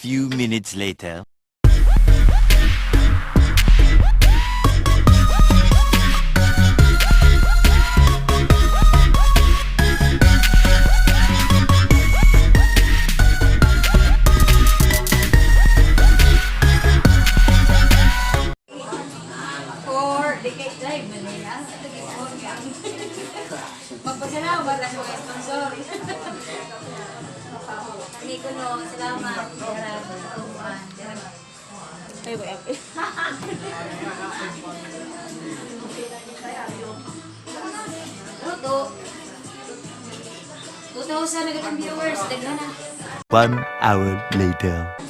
Few minutes later. For the cake drive man niya. Magpasalamat sa mga sponsor. Hindi ko no, salamat. Ay, wait. Luto. 2,000 na gatong viewers. Daghan na. 1 hour later.